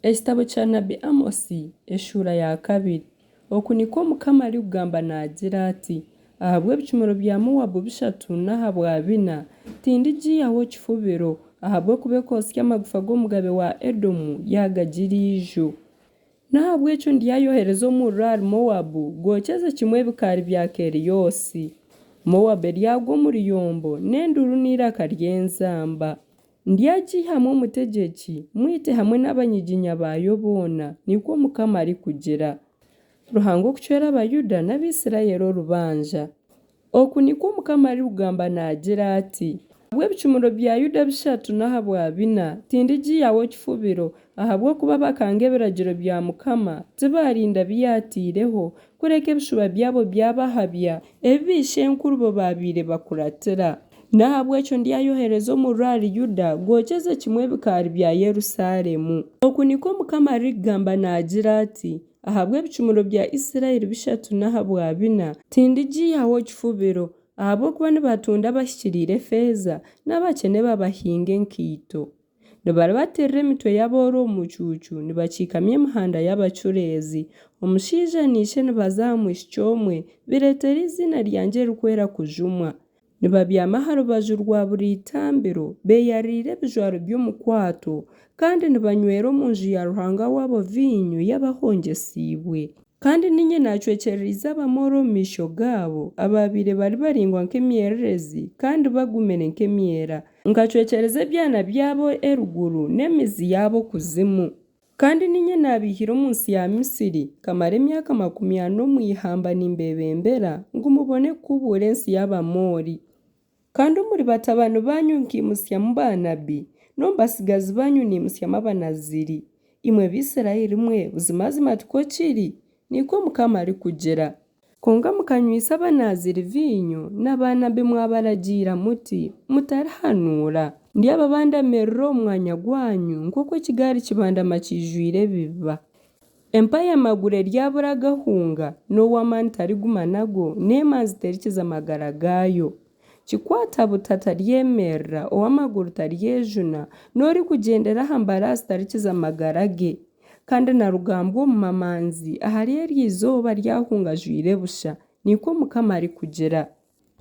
Ekitabo kya nabi Amosi, eshuura ya kabiri. Oku nikwo Mukama arikugamba naagira ati, Ahabw'ebicumuro bya Moabu bishatu n'ahabwa bina, tindigiihaho kifubiro, ahabw'okuba ekootsya amagufa g'omugabe wa Edomu yaagagira eiju. N'ahabw'ekyo ndyayohereza omuriro ahari Moabu, gwokyeze kimwe ebikaari bya Keriosi. Moabu eryagwa omu ruyombo n'enduuru n'eiraka ry'enzamba. Ndyagiihamu omutegyeki, mmwite hamwe n'abanyiginya baayo boona, nikwo Mukama arikugira. Ruhanga okucwera Abaayuda n'Abaisiraeli orubanja. Oku nikwo Mukama arikugamba naagira ati, Ahabw'ebicumuro bya Yuda bishatu n'ahabwa bina, tindigiihaho kifubiro, ahabw'okuba bakanga ebiragiro bya Mukama, tibaarinda bi yaataireho, kureka ebishuba byabo byabahabya, ebi baishenkurubo baabaire bakuratira. N'ahabw'ekyo ndyayohereza omuriro ahari Yuda, gwokyeze kimwe ebikaari bya Yerusaalemu. Oku nikwo Mukama arikugamba naagira ati, Ahabw'ebicumuro bya Isiraeli bishatu n'ahabwa bina, tindigiihaho kifubiro, ahabw'okuba nibatunda abahikiriire efeeza, n'abakyene babahinga enkaito. Nibaribatirira emitwe y'abooro omu mucuucu, nibakiikamya emihanda y'abacureezi. Omushaija na ishe nibaza aha mwishiki omwe, bireetera eiziina ryangye eririkwera kujumwa. Nibabyama aha rubaju rwa buri itambiro, beeyariire ebijwaro by'omukwato, kandi nibanywera omu nju ya ruhanga waabo viinyo y'abahongyesiibwe. Kandi niinye naacwekyerereize Abamoori omu maisho gaabo, abaabaire bari baraingwa nk'emyererezi, kandi bagumire nk'emyera. Nkacwekyereza ebyana byabo eruguru, n'emizi yaabo okuzimu. Kandi niinye naabaihire omu nsi ya Misiri, nkamara emyaka 40 omu ihamba nimbeebembera, ngu mubone kukubuura ensi y'Abamoori. Kandi omuri batabani baanyu nkaimutsyamu baanabi, n'omu batsigazi baanyu naimutsyamu Abanaziri. Imwe Baisiraeli mwe, buzimazima tikwo kiri? Nikwo Mukama arikugira. Kwonka mukanywaisa Abanaaziri viinyo, na baanabi mwabaragiira muti, Mutarihanuura. Ndyababandamirira omu mwanya gwanyu, nk'oku ekigaari kibandama kiijwire ebibiba. Empayamaguru eryabura agahunga, n'ow'amaani tariguma nago, n'emanzi terikiza magara gaayo. Kikwata buta taryemerera, ow'amaguru taryejuna, n'orikugyendera aha mbaraasi tarikiza magara ge. Kandi na rugambwa omu mamanzi ahari eryo izooba aryahunga ajwaire busha, nikwo Mukama arikugira.